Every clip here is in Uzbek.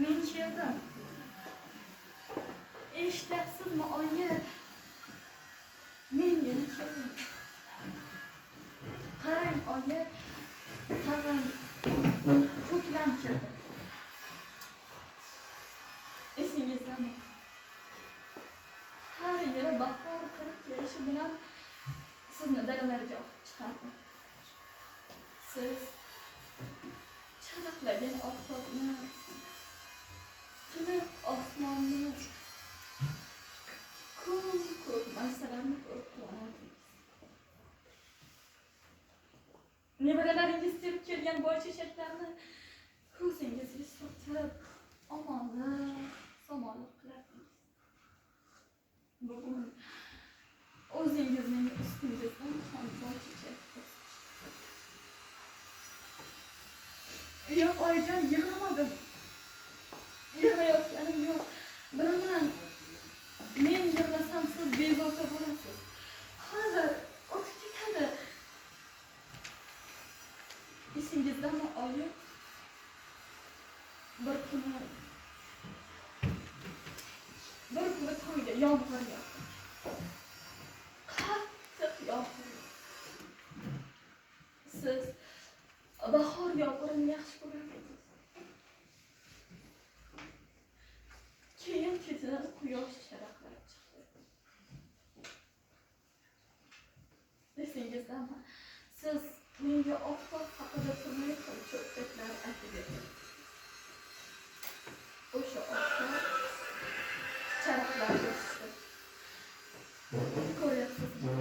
Men keldim. Eshityapsizmi, oyi? Men yana keldim. Qarang, oyi, tag'in ko'klam keldi. Esingizdami? Har yili bahor kirib kelishi bilan sizni dalalarga olib chiqardim. Siz charaqlagan oftobni, tiniq osmonni, ko'm-ko'k maysalarni ko'rib quvonardingiz. Nevaralaringiz terib kelgan boychechaklarni ko'zingizga surtib, omonlik, somonlik qilardingiz. Bugun o'zingizning ustingizdan ham boychechak o'sdi. Yo'q, oyijon, yig'lamadim. Yig'layotganim yo'q. Bilaman, men yig'lasam siz bezovta bo'lasiz. Hozir o'tib ketadi. Esingizdami, oyi? Bir kuni tongda yomg'ir yog'di. Qattiq yomg'ir yog'di. Siz bahor yomg'irini yaxshi ko'rardingiz. Keyin ketidan quyosh charaqlab chiqdi. Esingizdami? Siz menga oftob haqida turli xil cho'pchaklar aytib berdingiz. O'sha oftob charaqlab o'sdi. Ko'ryapsizmi?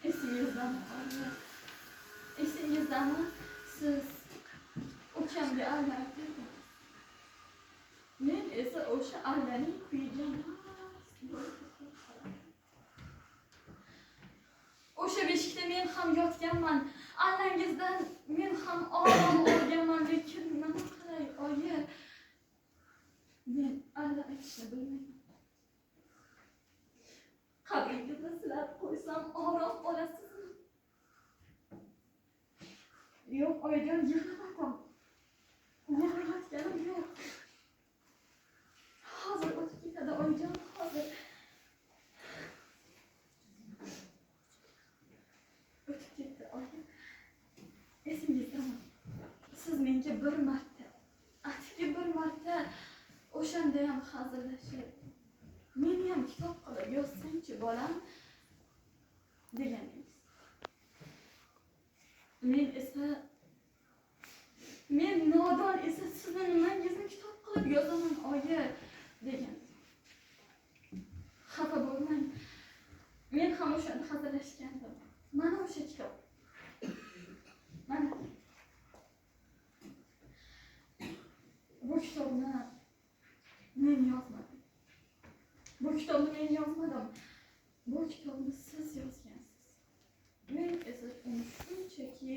Esingizdami, oyi? Esingizdami? Siz ukamga alla aytdingiz. Men esa o'sha allaning kuyiga mast bo'lib uxlab. O'sha beshikda men ham yotganman. Allangizdan men ham orom olganman, lekin nima qilay, oyi? Men alla aytishni bilmayman. Qabringizni silab qo'ysam orom olasizmi? Yo'q, oyijon, yig'lamadim. Yig'layotganim yo'q. Hozir o'tib ketadi, oyijon, hozir. O'tib ketdi, oyi. Esingizdami? Siz menga bir marta, atigi bir marta o'shanda ham hazillashib, meni ham kitob qilib yozsangchi, bolam, deganingiz. Men nodon esa sizni nimangizni kitob qilib yozaman, oyi, degan. Xafa bo'lmang. Men ham o'shanda hazillashgandim. Mana o'sha kitob. Mana. Bu kitobni men yozmadim. Bu kitobni men yozmadim. Bu kitobni siz yozgansiz. Men esa uni shunchaki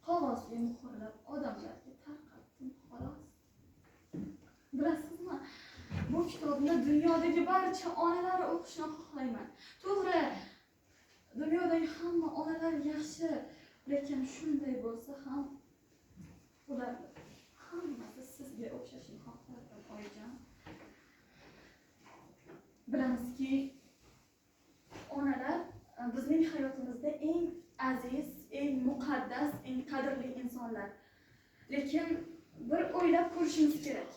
qog'ozga muhrlab odamlarga tarqatdim, xolos. Bilasizmi, bu kitobni dunyodagi barcha onalar o'qishini xohlayman. To'g'ri, dunyodagi hamma onalar yaxshi, lekin shunday bo'lsa ham ular hammasi sizga o'xshashini xohlardim, oyijon. Bilamizki, onalar bizning hayotimizda eng aziz, eng muqaddas, eng qadrli insonlar. Lekin bir o'ylab ko'rishimiz kerak.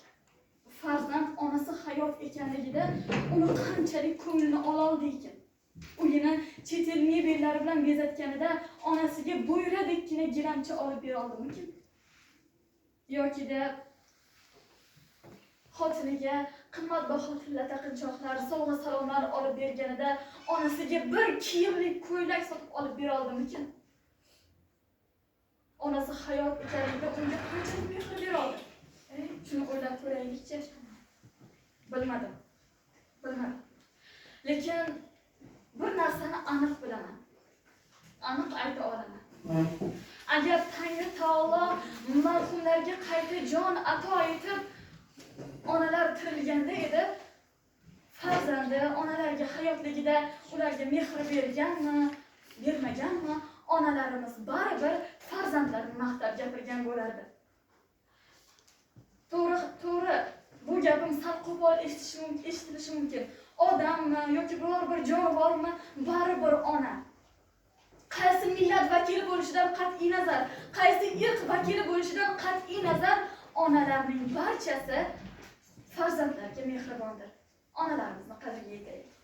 Farzand onasi hayot ekanligida uni qanchalik ko'nglini ololdi ekan. Uyini chet el mebellari bilan bezatganida onasiga bo'yradekkina gilamcha olib bera oldimikin? Yokida xotiniga qimmatbaho tilla taqinchoqlar, sovg'a salomlar olib berganida onasiga bir kiyimli ko'ylak sotib olib bera oldimikin? Onasi hayot ekanligida unga qanchalik mehr bera oldi? Shuni o'ylab ko'raylikchi. Bilmadim. Lekin bir narsani aniq bilaman. Aniq ayta olaman. Agar Tangri taolo marhumlarga qayta jon ato etib, onalar tirilganda edi, farzandi onalarga hayotligida ularga mehr berganmi, bermaganmi, onalarimiz baribir farzandlarini maqtab bo'lardi. To'g'ri, to'g'ri, bu gapim sal qo'pol eshitishi mumkin, eshitilishi mumkin. Odammi yoki biror bir jonivormi, baribir ona. Qaysi millat vakili bo'lishidan qat'iy nazar, qaysi irq vakili bo'lishidan qat'iy nazar, onalarning barchasi farzandlarga mehribondir. Onalarimizni qadriga yetaylik.